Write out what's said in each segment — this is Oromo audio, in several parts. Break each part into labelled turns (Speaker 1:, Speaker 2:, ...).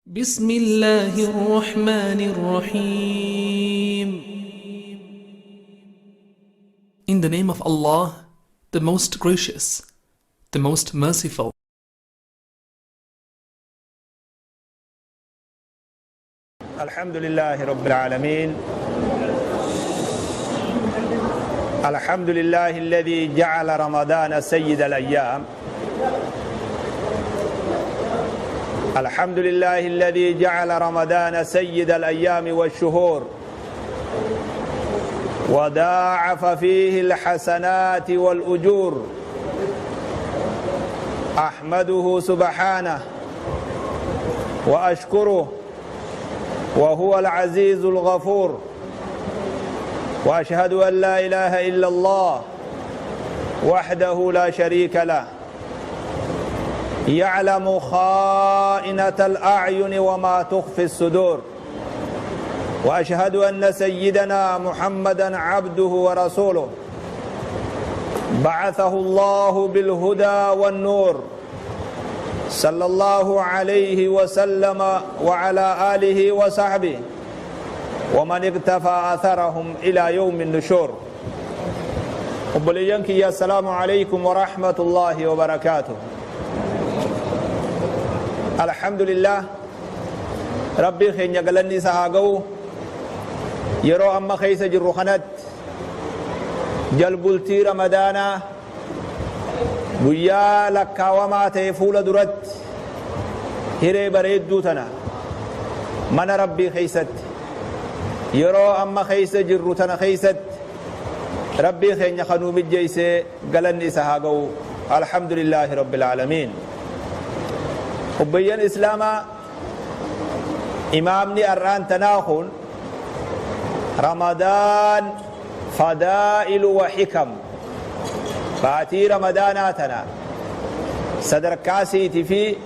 Speaker 1: بسم الله الرحمن الرحيم. In the name of Allah, the most gracious, the most merciful.
Speaker 2: الحمد لله رب العالمين، الحمد لله الذي جعل رمضان سيد الأيام، الحمد لله الذي جعل رمضان سيد الأيام والشهور، وضاعف فيه الحسنات والأجور. أحمده سبحانه وأشكره، وهو العزيز الغفور، وأشهد أن لا إله إلا الله وحده لا شريك له، يعلم خائنة الأعين وما تخفي الصدور، وأشهد أن سيدنا محمدا عبده ورسوله، بعثه الله بالهدى والنور، صلى الله عليه وسلم وعلى آله وصحبه ومن اقتفى أثرهم إلى يوم النشور. Obboleeyyan kiyya، السلام عليكم ورحمة الله وبركاته. الحمد لله، Rabbii keenya galanni isa haa ga'u. Yeroo amma keessa jirru kanatti jalbultii Ramadaanaa guyyaa lakkaawamaa ta'e fuula duratti, hiree bareedduu tana mana Rabbii keeysatti, yeroo amma keessa jirru tana keeysatti, Rabbii keenya kanuu mijjeeysee galanni isa haa ga'u. الحمد لله رب العالمين. Obboleeyyan Islaamaa, imaamni ar'aan tanaa kun رمضان فضائل وحكم، baatii Ramadaanaa tana sadarkaa siiti fi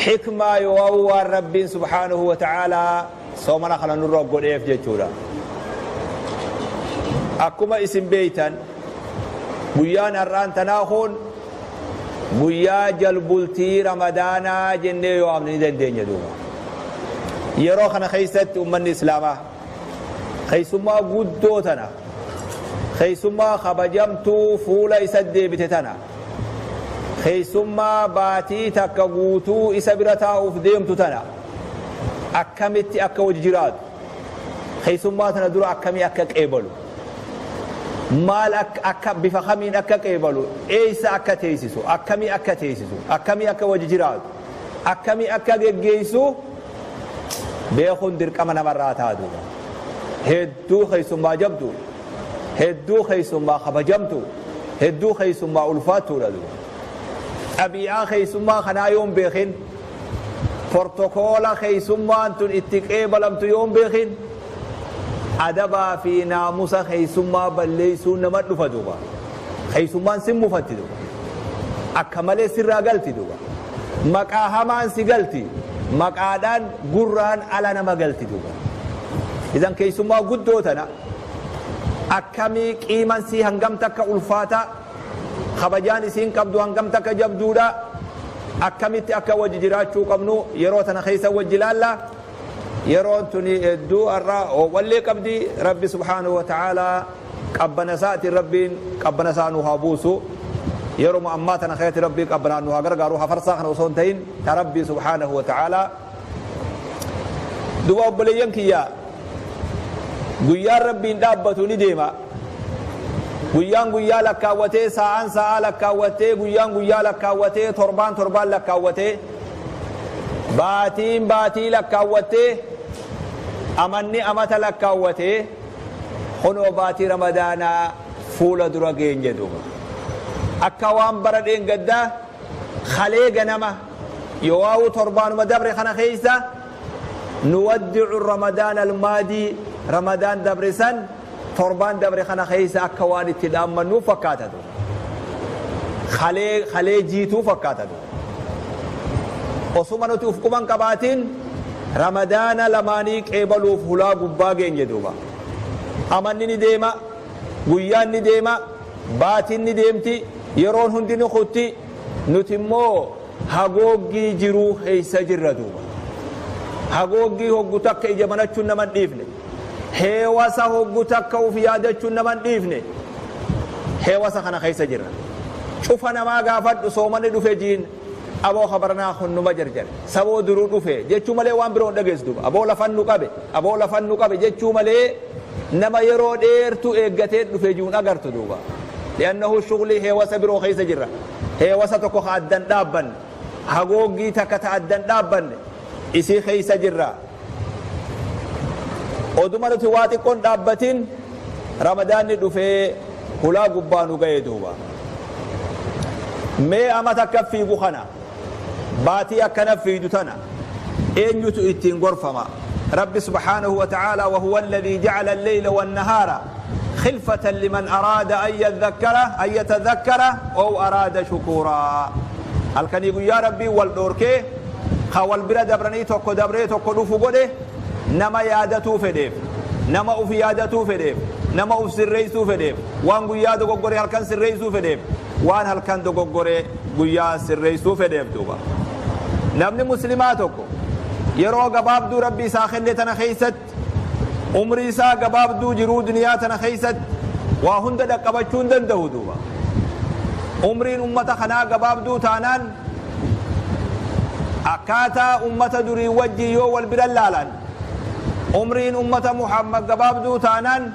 Speaker 2: xikmaa yoo waan Rabbiin سبحانه وتعالى soomana kana nurra godheef jechuudha. Akkuma isin beeytan, guyyaan har'aan tanaa kun guyyaa jalbultii Ramadaanaa jennee yoo amne ni dandeenya. Duuba yeroo kana keeysatti ummanni Islaamaa keeysummaa guddoo tana, keeysummaa kabajamtuu fuula isa deebite tana, keeysummaa baatii takka guutuu isa bira taa'uuf deemtu tana akkamitti akka wajji jiraatu, keeysummaa tana dura akkamii akka qeebalu, maal akka bifa kamiin akka qeebalu, eeysa akka teessisu, akkamii akka teessisu, akkamii akka wajji jiraatu, akkamii akka geggeessu beekuun dirqama namarraa taatu. Hedduu keeysummaa jabdu, hedduu keeysummaa kabajamtu, hedduu keeysummaa ulfaattuudha. Duuba xabii'aa keeysummaa kanaa yoon beekin, protocol keeysummaan tun itti qeebalamtu yoon beekin, adabaa fi naamusa keeysummaa balleeysuun nama dhufa. Duuba keeysummaan sin mufatti, duuba akka malee sirraa galti, duuba maqaa hamaan si galti, maqaadhaan gurraan ala nama galti. Duuba idan keeysummaa guddoo tana akkamii qiiman sii hangam takka ulfaata, kabajaan isiin qabdu hangam takka jabduudha, akkamitti akka wajji jiraachuu qabnu yeroo tana keessa wajji laalla. Yeroon tuni hedduu har'a wallee qabdi. Rabbi سبحانه وتعالى qabbana isaatiin, Rabbiin qabbana isaa nu haa buusu. Yeroo ammaa tana keessa Rabbii qabbanaan nu haa gargaaru, hafarsaa kana osoo hin ta'in ta Rabbii سبحانه وتعالى. Duba obboleeyyan kiyya, guyyaan Rabbiin dhaabbatu ni deema. Guyyaan guyyaa lakkaawwatee, sa'aan sa'aa lakkaawwatee, guyyaan guyyaa lakkaawwatee, torbaan torbaan lakkaawwatee, baatiin baatii lakkaawwattee, amanni amata lakkaawwatee, kunoo baatii Ramadaanaa fuula dura geenye. Duuba akka waan bara dheengaddaa kalee ganama yoo torbaanuma dabre kana keeysa نودع رمضان الماضي، Ramadaan dabre san torbaan dabre kana keeysa akka waan itti dhaammannuu fakkaata. Duuba kalee kalee jiituu fakkaata. Duuba osuma nuti uf quban qabaatiin Ramadaana lamaanii qeebaluuf hulaa gubbaa geenye. Duuba amanni ni deema, guyyaan ni deema, baatiin ni deemti, yeroon hundi ni kutti, nuti immoo hagooggii jiruu keeysa jirra. Duuba Hagooggii hoggu takka ija banachuun nama hin dhiifne. Heewasa hoggu takka uf yaadachuun nama hin dhiifne. Heewasa kana keessa jirra. Cufa namaa gaafadhu, soomanni dhufe jiin, aboo kabaranaa kun numa jarjare, saboo duruu dhufe jechuu malee waan biroo hin dhageessu duuba. Aboo lafan nu qabe, aboo lafan nu qabe jechuu malee nama yeroo dheertuu eeggatee dhufe jiun agartu duuba. Li'annahu shuglii heewasa biroo keessa jirra. Heewasa tokko ka addan dhaabbanne, hagooggii takka ta addan dhaabbanne isii keessa jirra. Oduma nuti waa xiqqoon dhaabbatin Ramadaanni dhufee hulaa gubbaa nu gaye duuba. Mee amata akka fiigu kana, baatii akkana fiidu tana, eenyutu ittiin gorfama? Rabbi subhaanahu wa ta'aalaa, wahuwa alladhii ja'ala al-leyla wan-nahaara khilfatan liman araada an yadhakkara an yatadhakkara ow araada shukuuraa. Halkanii guyyaa Rabbiin wal dhoorkee ka wal bira dabranii tokko dabree tokko dhufu godhe, nama yaadatuu fedheef, nama uf yaadatuu fedheef, nama uf sirreessuu fedheef, waan guyyaa dogoggore halkan sirreessuu fedheef, waan halkan dogoggore guyyaa sirreessuu fedheef duuba. Namni muslimaa tokko yeroo gabaabduu Rabbi isaa kenne tana keessatti, umrii isaa gabaabduu jiruu duniyaa tana keessatti waa hunda dhaqqabachuu hin danda'u duuba. Umriin ummata kanaa gabaabduu taanaan, akkaataa ummata durii wajjin yoo wal bira laalan, umriin ummata Muhammad gabaabduu taanaan,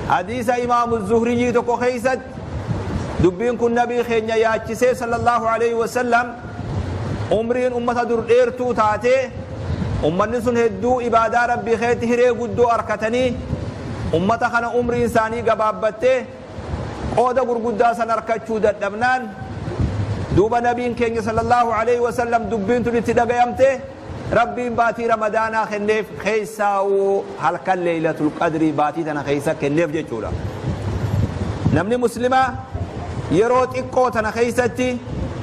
Speaker 2: hadiisa Imaamu Zuhriyyii tokko keessatti dubbiin kun nabii keenya yaachisee sallallahu alaihi wasallam. Umriin ummata dur dheertuu taatee, ummanni sun hedduu ibaadaa Rabbii keetti hiree guddoo arkatanii, ummata kana umriin isaanii gabaabbattee qooda gurguddaa san arkachuu dadhabnaan, duuba nabiin keenya sallallahu alaihi wasallam dubbiin tun itti dhagayamte. Rabbiin baatii Ramadaanaa kenneef, keessaawuu halkan Leeylatul Qadrii baatii tana keessa kenneef jechuudha. Namni muslimaa yeroo xiqqoo tana keessatti,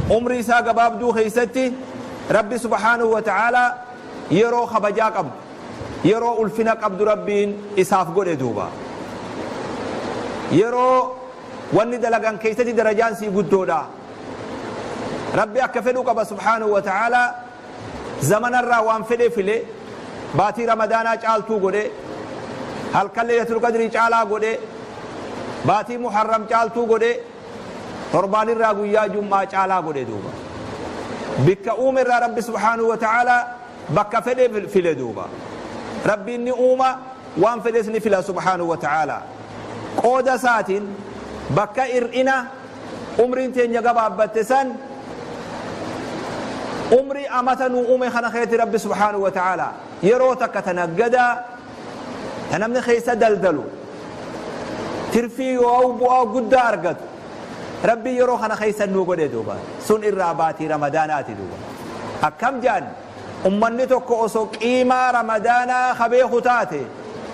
Speaker 2: umrii isaa gabaabduu keessatti, Rabbi subhaanahu wa ta'aalaa yeroo kabajaa qabdu, yeroo ulfina qabdu Rabbiin isaaf godhe duuba. Yeroo wanni dalagan keessatti darajaan sii guddoodha. Rabbi akka fedhu qaba subhaanahu wa ta'aalaa. Zamanarraa waan fedhe file, baatii Ramadaanaa caaltuu godhe, halkan Leeylatul Qadrii caalaa godhe, baatii Muharram caaltuu godhe, torbaanirraa guyyaa Jum'aa caalaa godhe duuba. Bikka uumerraa Rabbi subhaanahu wa ta'aalaa bakka fedhe file duuba. Rabbiin ni uuma, waan fedhes ni fila subhaanahu wa ta'aalaa. Qooda isaatiin bakka ir'ina umriin teenya gabaabbatte san, umrii amata nuu uume kana keeti Rabbi subhaanahu wa ta'aalaa yeroo takka ta naggadaa, ta namni keessa daldalu, tirfii yoo bu'aa guddaa argatu, Rabbiin yeroo kana keessa nuu godhe duuba. Sun irraa baatii Ramadaanaati duuba. Akkam jaan, ummanni tokko osoo qiimaa Ramadaanaa ka beeku taate,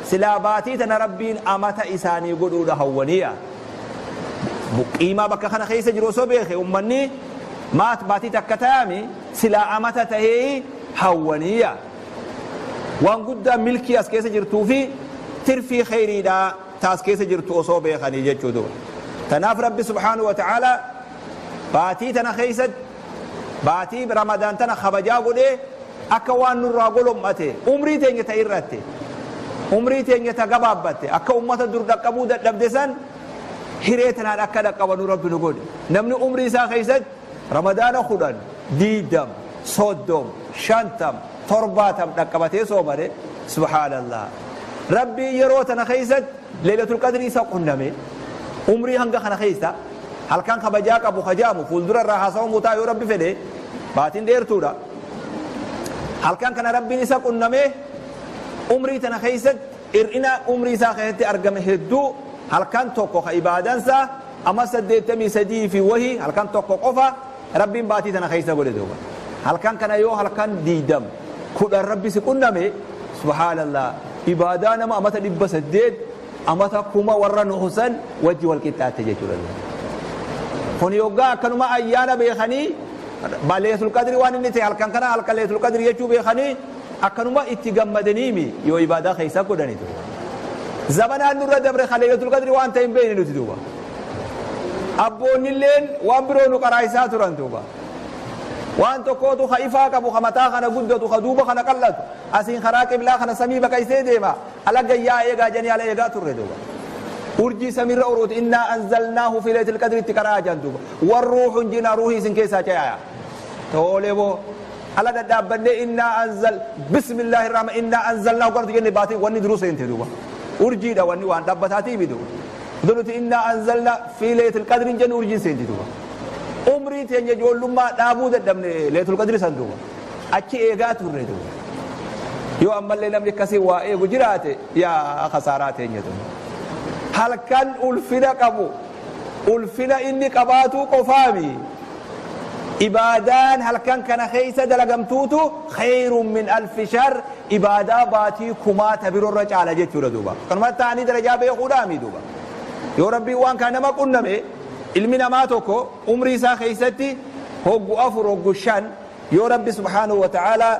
Speaker 2: silaa baatii tana Rabbiin amata isaanii godhuudha hawwaniya. Qiimaa bakka kana keessa jiru osoo beeke ummanni, maat baatii takka tayami silaa amata tahee hawwaniya. Waan guddaa milkii as keessa jirtuu fi tirfii kheyriidha ta as keessa jirtu osoo beekanii jechuu duuba. Tanaaf Rabbi subhaanahu wa ta'aalaa baatii tana keessatti, baatii Ramadaan tana kabajaa godhee, akka waan nurraa golom'ate, umrii teenya ta ir'atte, umrii teenya ta gabaabbatte, akka ummata dur dhaqqabuu dadhabde san hiree tanaan akka dhaqqabanu Rabbi nu godhe. Namni umrii isaa keessatti Ramadaana 10, 20, 30, 50, 70 dhaqqabatee soomane, subhaanallah, Rabbiin yeroo tana keessatti Leeylatul Qadrii isa qunname, umrii hanga kana keessa halkan kabajaa qabu ka ja'amu fuuldura irraa haasawamuu ta'a yoo Rabbi fedhe, baatiin dheertuudha. Halkan kana Rabbiin isa qunname, umrii tana keessatti hir'ina umrii isaa keessatti argame hedduu halkan tokko ka ibaadansa ama 83 fi wahi halkan tokko qofa Rabbiin baatii tana keessa godhe duuba. Halkan kana yoo halkan 20, 10 Rabbi si qunname, subhaanallah, ibaadaa nama amata 800, amata 1000 warra nuhu san wajji wal qixxaatte jechuudha duuba. Kun yoggaa akkanuma ayyaana beekanii, Leeylatul Qadri waan inni ta'e, halkan kana halkan Leeylatul Qadri jechuu beekanii akkanuma itti gammadaniimi yoo ibaadaa keessa godhani duuba. Zamanaan nurra dabre ka Leeylatul Qadri waan ta'e hin beekne nuti duuba. Abboonnilleen waan biroo nu qaraayisaa turan duuba. Waan tokkootu ka ifaa qabu, ka mataa kana guddatu, ka duuba kana qal'atu, asiin karaa qiblaa kana samii baqaysee deema, ala gayyaa eegaa jedhanii ala eegaa turre duuba. Urjii samiirra uruuti innaa anzalnaahu fi laylatil qadri itti qara'aa jedhan duuba. Warruuhu hin jinaa ruuhii isin keessaa ce'aa. Toolee boo. Ala dhadhaabbannee innaa anzal bismillaahi rahma innaa anzalnaahu gartu jenne baatee wanni duruu seente duuba. Urjiidha wanni waan dhaabbataatii mi duuba. Nuti innaa anzalna fi laylatil qadri hin jennu urjiin seenti duuba. Umrii teenya ijoollummaa dhaabuu dadhabne Laylatul Qadri san duuba. Achi eegaa turre duuba. Yoo ammallee namni akkasii waa eegu jiraate yaa khasaaraa teenya duuba. Halkan ulfina qabu ulfina inni qabaatuu qofaami. Ibaadaan halkan kana keessa dalagamtuutu khayrun min alfi shahr, ibaadaa baatii kumaa ta birorra caala jechuudha duuba. Kanuma ta'anii darajaa beekuudhaami duuba. Yoo Rabbiin waan kana nama qunname, Ilmi namaa tokko umrii isaa keessatti hoggu 4 hoggu 5 yoo Rabbi subhaanahu wa ta'aalaa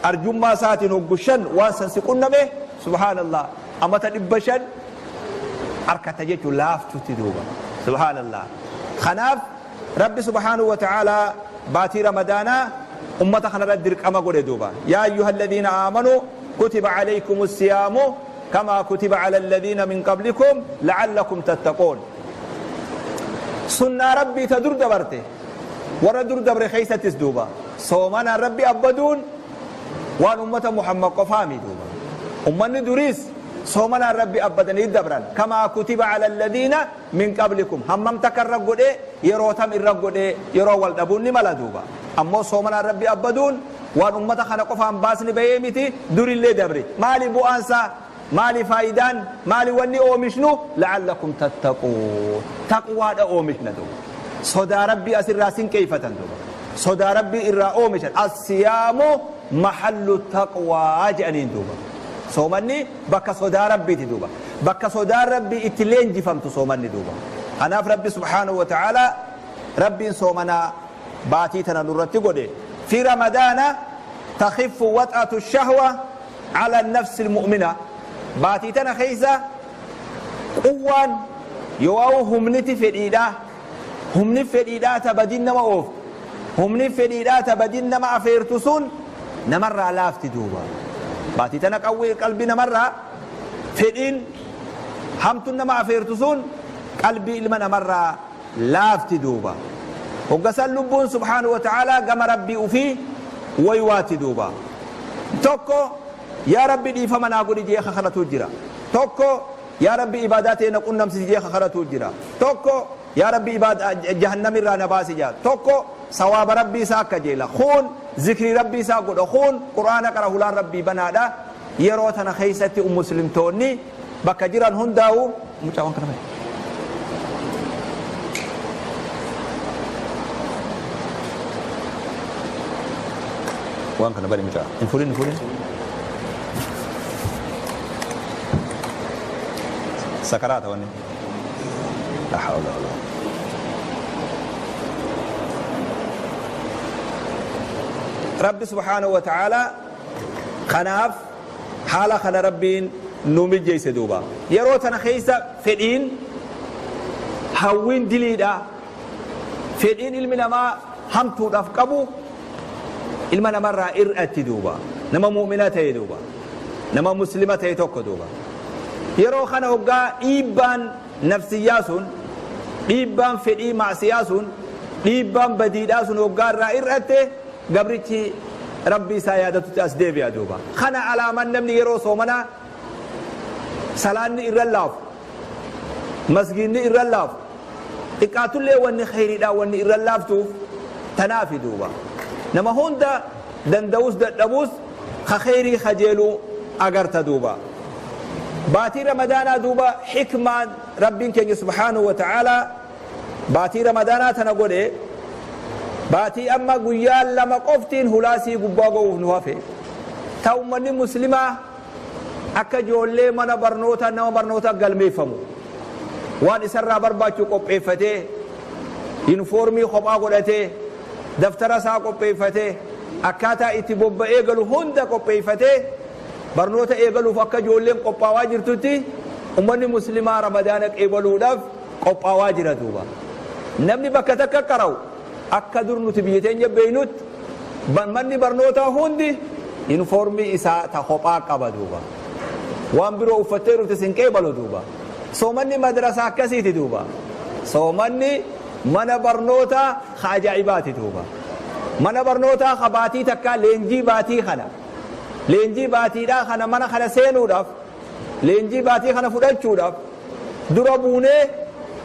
Speaker 2: arjummaa isaatiin hoggu 5 waan san si qunname, subhaanallah, amata 500 arkata jechuun laaftutti duuba, subhaanallah. Kanaaf Rabbi subhaanahu wa ta'aalaa baatii Ramadaanaa ummata kanarra dirqama godhe duuba. Yaa ayyuhalladiina aamanuu kutiba alaykumus siyaamu kamaa kutiba alalladiina min qablikum la'allakum tattaquun. Sunnaa Rabbii ta dur dabarte, warra dur dabre keeysattis duuba soomanaan Rabbi abbaduun waan ummata Muhammad qofaami duuba. Ummanni duriis soomanaan Rabbi abbadanii dabran. Kamaa kutiba ala alladhiina min qablikum, hammam takka irra godhee, yeroo tam irra godhee, yeroo wal dhabuun ni mala duuba. Ammoo soomanaan Rabbi abbaduun waan ummata kana qofaan baasni bahee miti, durillee dabre. Maali bu'aan isaa? Maali faayidaan? Maali wanni oomishnu? La'allakum tattaquun. Taqwaadha oomishna duuba. Sodaa Rabbii asirraa sinqeeyfatan duuba. Sodaa Rabbii irraa oomishan. Assiyaamu mahallu taqwaa jedhaniin duuba. Soomanni bakka sodaa Rabbiiti duuba. Bakka sodaan Rabbii itti leenjifamtu soomanni duuba. Kanaaf Rabbi subhaanahu wa ta'aalaa Rabbiin soomanaa baatii tana nurratti godhe. Fi Ramadaana takhiffu wax'atu shahwa ala nafsi almu'mina, baatii tana keessa quwwaan yooawu humniti fedhiidhaa, humni fedhiidhaa ta badin nama ooftu, humni fedhiidhaa ta badin nama afeertu sun namarraa laafti duuba. Baatii tana qawwee qalbii namarraa fedhiin hamtun nama afeertu sun qalbii ilma namarraa laafti duuba. Hogga san lubbuun subhaanahu wa ta'aalaa gama Rabbii ufii waywaatti duuba. Tokko yaa Rabbi dhiifama naa godhi je'ee kakadhatuu jira. Tokko yaa Rabbi ibaadaa tee na qunnamsiisi je'ee kakadhatuu jira. Tokko yaa Rabbi ibaadaa jahannamirraa na baasi je'a. Tokko sawaaba Rabbii isaa kajeela. Kuun zikrii Rabbii isaa godha. Kuun Qur'aana qara, hulaan Rabbii banaadha. Yeroo tana keessatti muslimtoonni bakka jiran hundaa'u mucaa waan kana fa'i. Waan kana bari mucaa. Hin fuudhin, hin fuudhin. Sakaraata wanni. La hawla wala. Rabbi subhaanahu wa ta'ala kanaaf Haala kana Rabbiin nu mijjeeyse duuba. Yeroo tana keeysa fedhiin, hawwiin diliidhaa, fedhiin ilmi namaa hamtuudhaaf qabu ilma namarraa ir'atti duuba. Nama mu'mina ta'e duuba. Nama muslima ta'e tokko duuba. Yeroo kana hoggaa dhiibbaan nafsiyyaa sun, dhiibbaan fedhii ma'siyaa sun, dhiibbaan badiidhaa sun hoggaa irraa ir'atte, Gabrichi Rabbii isaa yaadatutti as deebi'a duuba. Kana alaaman namni yeroo soomanaa salaanni irra laafu, masgiidni irra laafu, xiqqaatullee wanni kheyriidhaa wanni irra laaftuuf tanaafi duuba. Nama hunda danda'us dadhabus ka kheyrii kajeelu agarta duuba. Baatii Ramadaanaa duuba hikmaan Rabbiin keenya subhaanahu wa ta'aalaa Baatii Ramadaanaa tana godhe, baatii amma guyyaa 2 qoftiin hulaa sii gubbaa ga'uuf nu hafe, ta ummanni muslimaa akka ijoollee mana barnoota nama barnoota galmeeffamu waan isarraa barbaachu qopheeffatee, yunifoormii kophaa godhatee, daftara isaa qopheeffatee, akkaataa itti bobba'ee galu hunda qopheeffatee barnoota eegaluuf akka ijoolleen qophaawaa jirtutti ummanni muslimaa Ramadaana qeebaluudhaaf qophaawaa jira duuba. Namni bakka takka qara'u akka dur nuti biyya teenya beeynutti Manni barnootaa hundi yunifoormii isaa ta kophaa qaba duuba. Waan biroo uffattee dhufte sin qeebalu duuba. Soomanni madrasaa akkasiiti duuba. Soomanni mana barnootaa ka ajaa'ibaati duuba. Mana barnootaa ka baatii takkaa leenjii baatii kana. Leenjii baatiidhaa kana mana kana seenuudhaaf, leenjii baatii kana fudhachuudhaaf dura buunee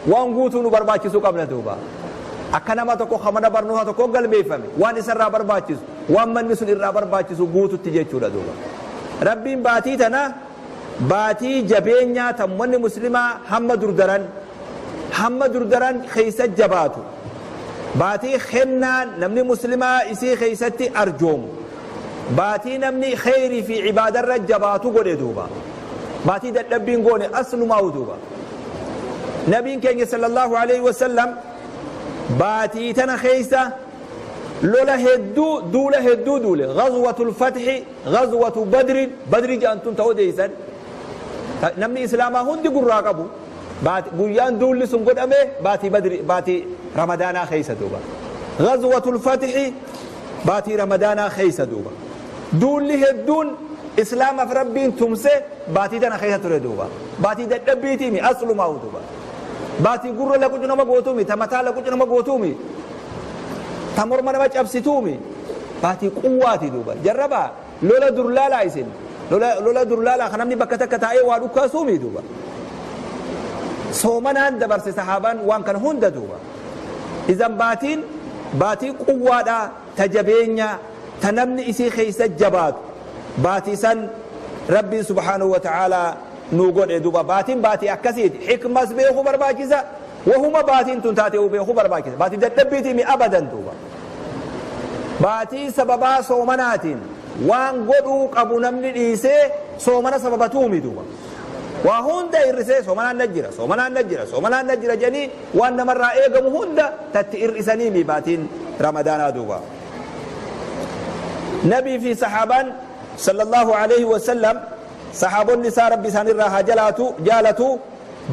Speaker 2: waan guutuu nu barbaachisu qabna duuba. Akka nama tokko ka mana barnootaa tokko galmeeffame waan isarraa barbaachisu, waan manni sun irraa barbaachisu guututti jechuudha duuba. Rabbiin baatii tana baatii jabeenyaa tan manni muslimaa hamma durdaran hamma durdaran keessa jabaatu, baatii kennaan namni muslimaa isii keessatti arjoomu, baatii namni kheyrii fi ibaadarra jabaatu godhe duuba. Baatii dadhabbiin goone aslumaa'u duuba. Nabiin keenya sallallahu alaihi wasallam baatii tana keessa lola hedduu, duula hedduu duule. Ghazwatul fathi, ghazwatu badri, badri jedhamtuun ta odeessan namni islaamaa hundi gurraa qabu. Guyyaan duulli sun godhame baatii badri, baatii ramadaanaa keessa duuba. Ghazwatul fathi baatii ramadaanaa keessa duuba. Duulli hedduun islaamaaf rabbiin tumse baatii tana keessa ture duuba. Baatii dadhabbiitiimi aslumaa'u duuba. Baatii gurra laqucu nama gootuumi, ta mataa laqucu nama gootuumi, ta morma nama cabsituumi, baatii quwwaati duuba. Jarrabaa lola durlaalaa isin lola durlaalaa kan namni bakka takka taa'ee waa dhukkaasuumi duuba. Soomanaan dabarse sahaabaan waan kana hunda duuba. Izan baatiin baatii quwwaadhaa, ta jabeenya, ta namni isii keessa jabaatu, baatii san rabbiin subhaanahu wa ta'aalaa nuu godhe duuba. Baatiin baatii akkasiiti. Hikmas beekuu barbaachisa, wahuma baatiin tun taatee beekuu barbaachisa. Baatii dadhabbiitiimi abadan duuba. Baatii sababaa soomanaatiin waan godhuu qabu namni dhiisee soomana sababatuumi duuba. Waa hunda hir'isee soomanaan na jira, soomanaan na jira, soomanaan na jira jedhanii waan namarraa eegamu hunda tatti hir'isaniimi baatiin ramadaanaa duuba. Nabii fi sahaabaan sallallahu alaihi wasallam, sahaabonni isaa rabbi isaanirraa haa jalaatu jaalatu,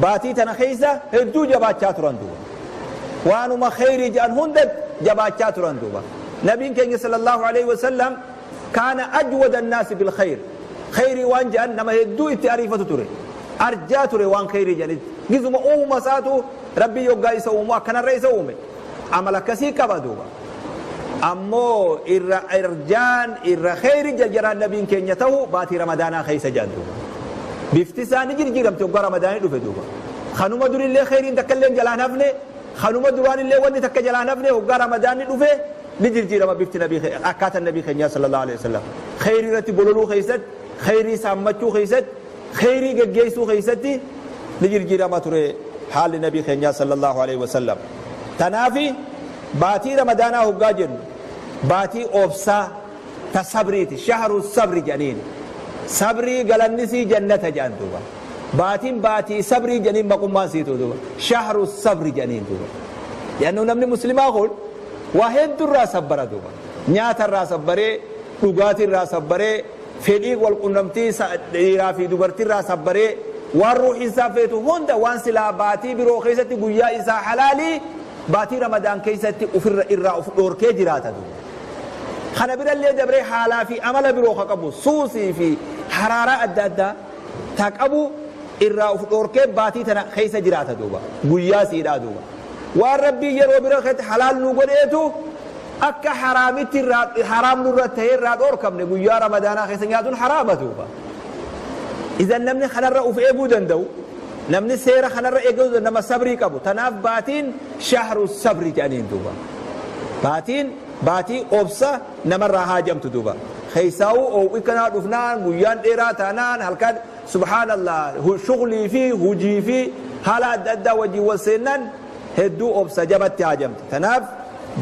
Speaker 2: baatii tana keessa hedduu jabaachaa turan duuba. Waanuma kheyrii jedhan hunda jabaachaa turan duuba. Nabiin keenya sallallahu alaihi wasallam kaana ajwada annaasi bil kheyr. Kheyrii waan jedhan nama hedduu itti ariifatu ture. Arjaa ture waan kheyrii jedhanitti. Gizuma uumama isaatu rabbii yoggaa isa uumu akkanarra isa uume. Amala akkasii qaba duuba. Ammoo irra arjaan, irra kheyri jarjaraan nabiin keenya ta'u baatii ramadaanaa keessa jedhan duuba. Bifti isaa ni jirjiiramte yoggaa ramadaanii dhufe duuba. Kanuma durillee kheyriin takka illee jalaan hafne, kanuma duraan illee wanni takka jalaan hafne, hoggaa ramadaanni dhufe ni jirjiirama bifti nabii, akkaataan nabii keenyaa sallallahu alaihi wasallam. Kheyrii irratti bololuu keessatti, kheyrii saammachuu keessatti, kheyrii geggeessuu keessatti ni jirjiirama ture haalli nabii keenyaa sallallahu alaihi wasallam. Tanaafi baatii ramadaanaa hoggaa jennu baatii obsaa ta sabriiti, shahru sabri jedhaniin. Sabrii galannisii jannata jedhan duuba. Baatiin baatii sabrii jedhaniin maqummaan siitu duuba. Shahru sabri jedhaniin duuba. Yannuu namni muslimaa kun waa hedduurraa sabbara duuba. Nyaata irraa sabbaree, dhugaatii irraa sabbaree, fedhii walqunnamtii dhiiraa fi dubartii irraa sabbaree, waan ruuhiin isaa feetu hunda, waan silaa baatii biroo keessatti guyyaa isaa halaalii baatii ramadaan keessatti ofirra irraa of dhoorkee jiraata duuba. Kana birallee dabree haalaa fi amala biroo ka qabu, suusii fi haraaraa adda addaa ta qabu irraa of dhoorkee baatii tana keessa jiraata duuba. Guyyaa siidhaa duuba. Waan rabbiin yeroo bira keessatti halaal nu godheetu akka haraamitti irraa haraam nurra ta'ee irraa dhoorkamne guyyaa ramadaanaa keessa nyaatuun haraama duuba. Idan namni kanarra of eeguu danda'u, namni seera kanarra eeguu danda'u nama sabrii qabu. Tanaaf baatiin shahru sabri jedhaniin duuba. Baatiin baatii obsa namarraa haajamtu duuba. Keessaa'uu oowwi kanaa dhufnaan, guyyaan dheeraa taanaan, halkan subhaanallah shuglii fi hujii fi haala adda addaa wajjin wal seennaan hedduu obsa jabatti haajamti. Tanaaf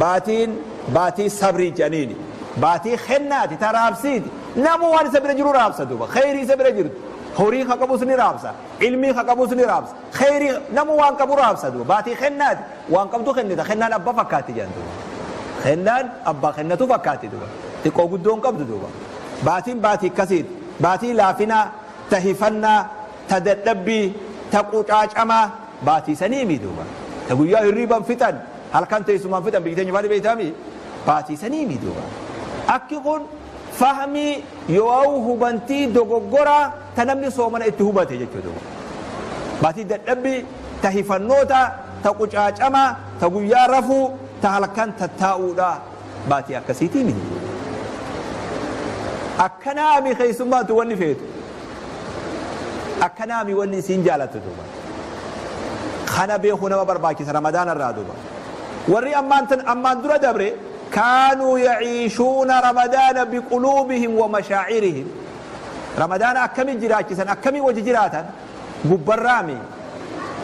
Speaker 2: baatiin baatii sabrii jedhaniini. Baatii kennaati, ta raabsiiti. Namuu waan isa bira jiru raabsa duuba. Kheyrii isa bira jirtu. Horii ka qabus ni raabsa. Ilmii ka qabus ni raabsa. Kheyrii namuu waan qabu raabsa duuba. Baatii kennaati. Waan qabdu kennita. Kennaan abbaa fakkaatti jedhan duuba. Kennaan abbaa kennatu fakkaatti duuba. Xiqqoo guddoo hin qabdu duuba. Baatiin baatii akkasiiti. Baatii laafinaa, ta hifannaa, ta dadhabbii, ta qucaacamaa baatii saniimi duuba. Ta guyyaa hirriiban fixan, halkan teessumaan fixan biyyi teenya maali beektaami? Baatii saniimi duuba. Akki kun fahmii yoo'au hubantii dogoggoraa ta namni soomana itti hubate jechuudha duuba. Baatii dadhabbii, ta hifannoota, ta qucaacamaa, ta guyyaa rafuu, ta halkan tattaa'uudha baatii akkasiitii miti. Akkanaami keessummaatu wanni feetu. Akkanaami wanni isiin jaalattu duuba. Kana beekuu nama barbaachisa Ramadaana irraa duuba. Warri ammaan tan ammaan dura dabre kaanuu yaciishuuna Ramadaana biquluubihim wa mashaa'irihim. Ramadaana akkami jiraachisan, akkami wajji jiraatan? Gubbarraami,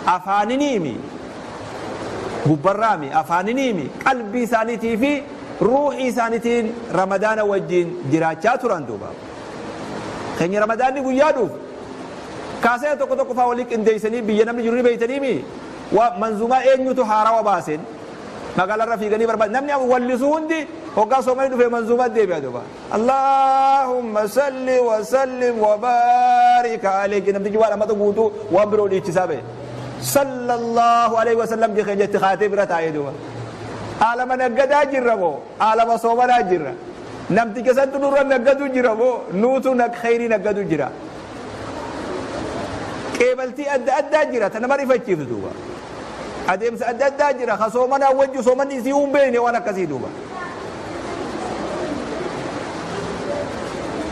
Speaker 2: afaaniniimi, gubbarraami, afaaniniimi, qalbii isaaniitii fi ruuhii isaaniitiin Ramadaana wajjiin jiraachaa turan duuba. Keenya Ramadaanni guyyaa dhufu kaasee tokko tokko faa walii qindeessanii biyya namni jiru ni beeytaniimi waa manzumaa eenyutu haarawa baaseen magaalarra fiiganii barbaad namni wallisu hundi hoggaa soomanii dhufee manzumaa deebi'a duuba. Allahumma salli wa sallim wa barik alayhi namtichi waan amata guutuu waan biroo dhiichisaa ba'e. Sallallahu alayhi wa sallam jechee jetti kaatee bira taa'ee duuba. Aalama naggadaa jirra moo aalama soomanaa jirra. Namticha santu nurra naggaduu jira moo nuutu nag kheyrii naggaduu jira. Qeebaltii adda addaa jira ta nama rifachiiftu duuba. Adeemsa adda addaa jira ka soomanaa wajji soomanni isii hin beekne waan akkasii duuba.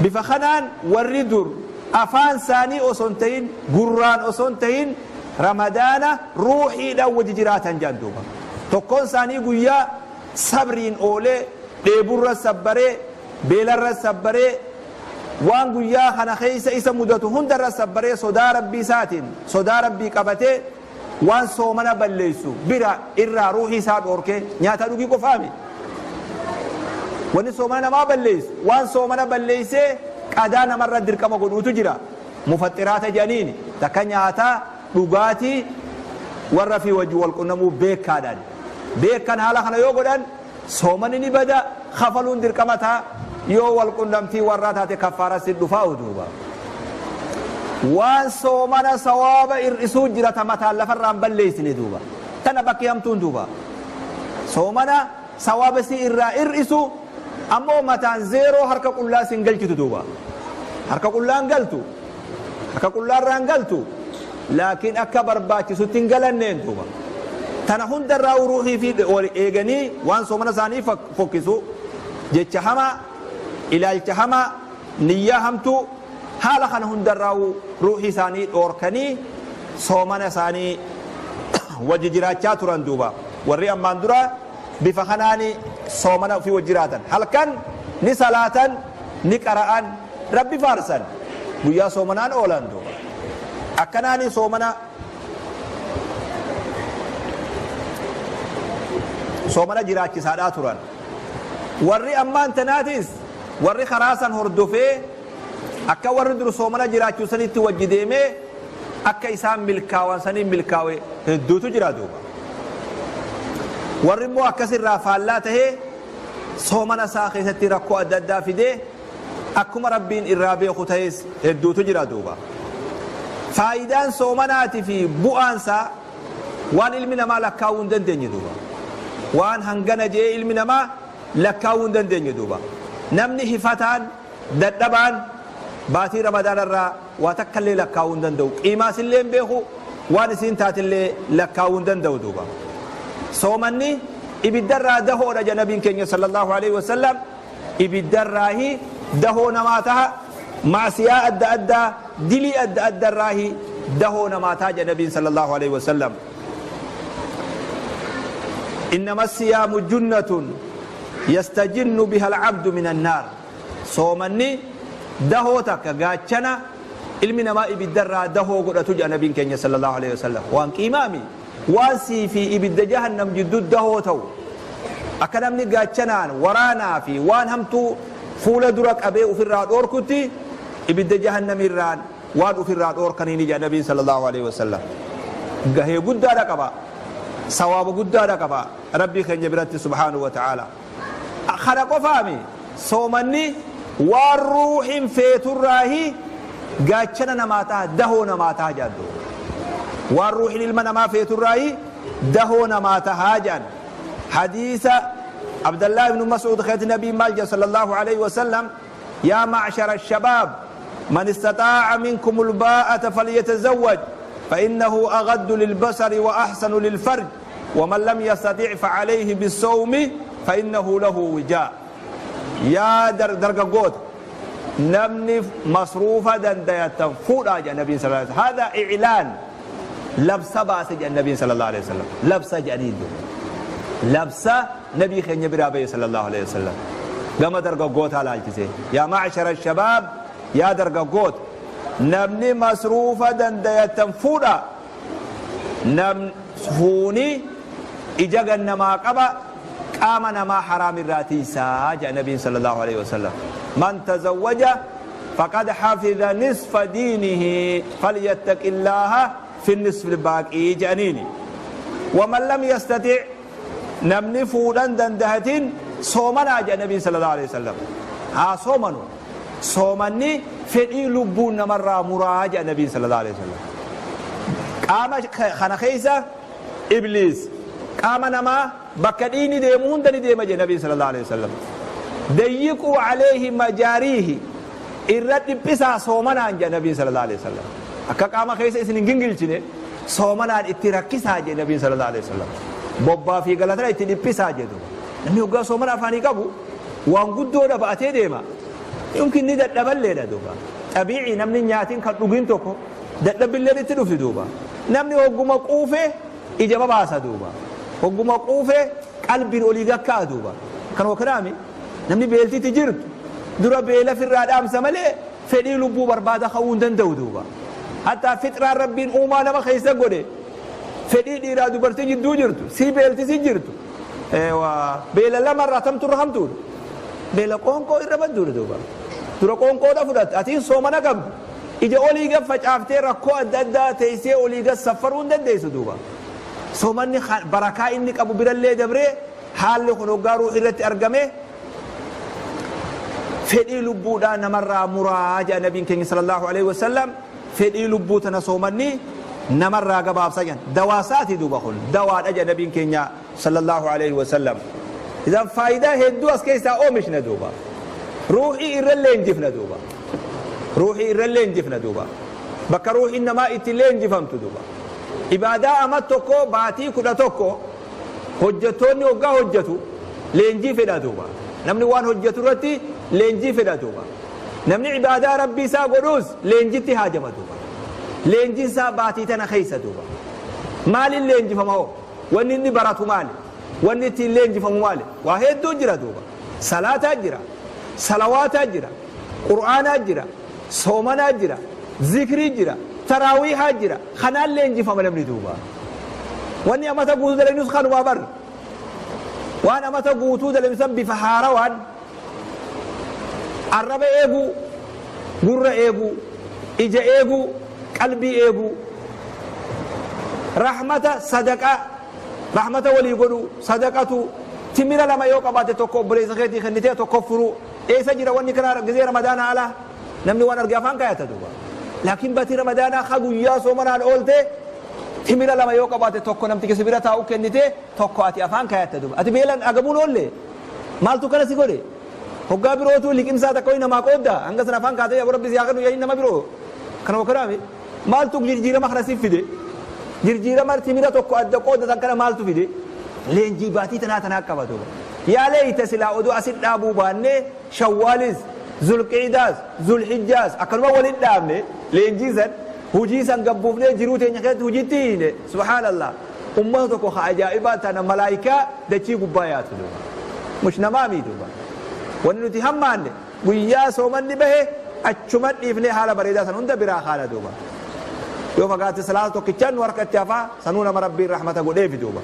Speaker 2: Bifa kanaan warri dur afaan isaanii osoo hin ta'in, gurraan osoo hin ta'in, Ramadaana ruuhiidhaan wajji jiraatan jedhan duuba. Tokkoon isaanii guyyaa sabriin oolee, dheeburra sabbaree, beelarra sabbaree, waan guyyaa kana keessa isa mudatu hundarra sabbaree, sodaa Rabbii isaatiin sodaa Rabbii qabatee, waan soomana balleessu bira irraa ruuhii isaa dhoorkee, nyaataa dhugii qofaami. Wanni soomana namaa balleessu, waan soomana balleessee qadaa namarra dirqama godhuutu jira. Mufaxxiraata jedhaniini takka nyaataa dhugaatii warra fi wajji wal qunnamuu beekaadhaan. Beekan haala kana yoo godhan soomanni ni bada, kafaluun dirqama ta'a. Yoo wal qunnamtii warraa taate kaffaara si dhufaa duuba. Waan soomana sawaaba hir'isuu jira ta mataan lafarraan balleessine duuba. Tana bakki hamtuun duuba. Soomana sawaaba si irraa hir'isu ammoo mataan zeeroo harka qullaa sin galchitu duuba. Harka qullaan galtu. Harka qullaarraan galtu. Laakiin akka barbaachisutti hin galanneen duuba. Tana hundarraa ruuhii fi wal eeganii waan soomana isaanii fokkisu, jecha hamaa, ilaalcha hamaa, niyyaa hamtuu, haala kana hundarraa ruuhii isaanii dhoorkanii soomana isaanii wajji jiraachaa turan duuba. Warri ammaan dura bifa kanaan soomana ofii wajji jiraatan. Halkan ni salaatan, ni qara'an, Rabbi faarsan, guyyaa soomanaan oolan duuba. Akkanaani soomana jiraachisaadhaa turan. Warri ammaan tanaatis warri karaa san hordofee akka warri dur soomana jiraachuu sanitti wajji deemee akka isaan milkaawan saniin milkaawe hedduutu jira duuba. Warri immoo akkasirraa faallaa tahee soomana isaa keessatti rakkoo adda addaa fidee akkuma Rabbiin irraa beeku tahes hedduutu jira duuba. Faayidaan soomanaati fi bu'aan isaa waan ilmi namaa lakkaawuu hin dandeenye duuba. Waan hangana je'ee ilmi namaa lakkaawuu hin dandeenye duuba. Namni hifataan, dadhabaan baatii Ramadaana irraa waa takkallee lakkaawuu hin danda'u. Qiimaas illee hin beeku, waan isiin taatillee lakkaawuu hin danda'u duuba. Soomanni ibiddarraa dahoodha jedha Nabiin keenya sallallahu alaihi wasallam. Ibiddarraahi dahoo namaa taha, ma'siyaa adda addaa, dilii adda addarraahi dahoo namaa taha jedha Nabiin sallallahu alaihi wasallam. Innama siyaamu junnatun yastajinnu biha al-abdu min annaar. Soomanni dahoo takka, gaachana ilmi namaa ibiddarraa dahoo godhatu jedha Nabiin keenya sallallahu alaihi wasallam. Waan qiimaami. Waan sii fi ibidda jahannam jidduu dahoo ta'u, akka namni gaachanaan waraanaa fi waan hamtuu fuula dura qabee ufirraa dhoorkutti ibidda jahannamirraan waan ufirraa dhoorkaniini jedha Nabiin sallallahu alaihi wasallam. Gahee guddaadha qaba. Sawaaba guddaadha qaba Rabbii keenya biratti subhaanahu wa ta'ala. Kana qofaami, soomanni waan ruuhin feeturraahi gaachana namaa taha, dahoo namaa taha jedhan duuba. Waan ruuhin ilma namaa feeturraahi dahoo namaa tahaa jedhan. Hadiisa Abdallah ibn Mas'ud keeti Nabii maal jedha sallallahu alayhi wa sallam? Yaa ma'shara shabaab, man istataa'a minkum ulbaa'ata falyatazawwaj, فإنه أغض للبصر وأحسن للفرج، ومن لم يستطع فعليه بالصوم فإنه له وجاء. Yaa dargaggoota, namni masruufa dandayatan fuudhaa jedha Nabiin صلى الله عليه وسلم. هذا إعلان, labsa baase jedha Nabiin صلى الله عليه وسلم. Labsa jedhanii duuba labsa Nabii keenya biraa bahe صلى الله عليه وسلم gama dargaggootaa laalchise. Yaa معشر الشباب, yaa dargaggoota, namni masruufa dandayatan fuudha. Nam fuuni ija gannamaa qaba, qaama namaa haraam irraa tiisaa jedha Nabiin صلى الله عليه وسلم. من تزوج فقد حفظ نصف دينه، فليتق الله في النصف الباقي jedhaniini. ومن لم يستطع, namni fuudhan dandahatin soomanaa jedha Nabiin صلى الله عليه وسلم. Haa soomanu, soomanni fedhii lubbuun namarraa muraa jedha Nabiin صلى الله عليه وسلم. Qaama kana keessa Ibliis qaama namaa bakka dhiini deemu hunda ni deema jedha Nabiin صلى الله عليه وسلم. ضيقوا عليه مجاريه, irra dhiphisaa soomanaan jedha Nabiin صلى الله عليه وسلم. Akka qaama keessa isin hin gingilchine soomanaan itti rakkisaa jedha Nabiin صلى الله عليه وسلم. Bobbaa fi galatana itti dhiphisaa jedhu. Namni hoggaa soomana afaanii qabu waan guddoodha ba'atee deema. Yumkin ni dadhaballeedha duuba. Xabiici namni nyaatiin kan dhugin tokko dadhabbilleen itti dhufti duuba. Namni hogguma quufe ija babaasa duuba. Hogguma quufe qalbiin olii gakka'a duuba. Kan hokkanaami namni beeltitti jirtu dura beela firraa dhaamsa malee fedhii lubbuu barbaada ka'uu hin danda'u duuba. Hattaa fixraan Rabbiin uumaa nama keessa godhe fedhii dhiiraa dubartii jidduu jirtu sii beeltisi jirtu beela lamarraa tamtu irra hamtuudha. Beela qoonqoo irra badduudha duuba. Dura qoonqoodha fudhatte, atiin soomana qabdu ija olii gad facaaftee rakkoo adda addaa teessee olii gad saffaruu hin dandeessu duuba. Soomanni barakaa inni qabu birallee dabree haalli kun hoggaa ruuxii irratti argame fedhii lubbuudhaa namarraa muraa jedha Nabiin keenya صلى الله عليه وسلم. Fedhii lubbuu tana soomanni namarraa gabaabsa jedhan. Dawaasaati duuba, kun dawaadha jedha Nabiin keenya صلى الله عليه وسلم. Idan faayidaa hedduu as keessaa oomishna duuba. Ruuxii irra leenjifna duuba. Ruuxii irra leenjifna duuba. Bakka ruuxiin namaa itti leenjifamtu duuba. Ibaadaa ama tokko baatii 11 hojjettoonni hoggaa hojjetu leenjii fedha duuba. Namni waan hojjetu irratti leenjii fedha duuba. Namni ibaadaa Rabbii isaa godhuus leenjitti haajama duuba. Leenjiin isaa baatii tana keessa duuba. Maaliin leenjifama hoo? Wanni inni baratu maali? Wanni ittiin leenjifamu maali? Waa hedduu jira duuba. Salaataa jira, salawaataa jira, Qur'aanaa jira, soomanaa jira, zikrii jira, taraawiihaa jira. Kanaan leenjifama namni duuba. Wanni amata guutuu dalagnus kanumaa bar. Waan amata guutuu dalagnu san bifa haarawaan arraba eeguu, gurra eeguu, ija eeguu, qalbii eeguu, rahmata, sadaqaa, rahmata walii godhuu, sadaqatu, timira lama yoo qabaate tokko obboleessa keetii kennitee tokko furuu. Eessa jira wanni kana gizee Ramadaana ala? Namni waan arge afaan kaayata duuba. Laakiin batii Ramadaanaa ka guyyaa soomanaan oolte timira lama yoo qabaate tokko namticha si bira taa'u kennitee tokko ati afaan kaayatta duuba. Ati beelan agabuun oolle maaltu kana si godhe? Hoggaa birootu liqimsaa takka wayii namaa qoodda hanga sana afaan kaatee Rabbi si haa kennu yaa'in nama biroo kana wakkanaami. Maaltu jijjiirama kana si fide? Jijjiirama timira tokko adda qooddatan kana maaltu fide? Leenjii baatii tanaa tanaa qaba duuba. Yaa leeyta silaa oduu asit dhaabuu baannee Shawwaalis, Zulqiidaas, Zulhijjaas akkanuma walin dhaabne, leenjii san hujii san gabbuufnee jiruu teenya keessatti hujitti hiine, subhaanallah, ummata tokko ka ajaa'ibaa tana malaayikaa dachii gubbaa yaatu duuba. Mush namaamii duuba. Wanni nuti hammaanne guyyaa soomanni bahe achuma dhiifnee haala bareedaa san hunda biraa haala duuba. Yoo fagaate salaata tokkichaan nu harkatti hafaa, sanuu nama Rabbiin rahmata godheefi duuba.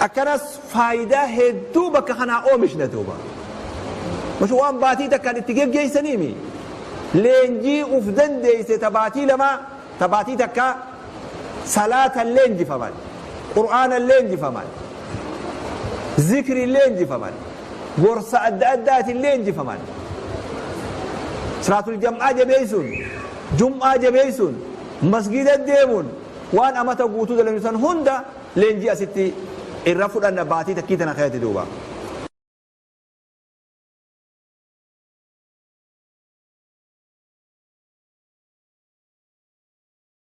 Speaker 2: Akkanas faayidaa hedduu bakka kanaa oomishna duuba. Mush waan baatii takkaan itti geggeessaniimi. Leenjii uf dandeeyse ta baatii lamaa, ta baatii takkaa, salaatan leenjifaman, Qur'aanan leenjifaman, zikriin leenjifaman, gorsa adda addaatiin leenjifaman. Salaatul jam'aa jabeessuun, jum'aa jabeessuun, masgida deemuun waan amata guutuu dalagnu san hunda leenjii asitti Irra fudhanna baatii takkii tana keessatti duuba.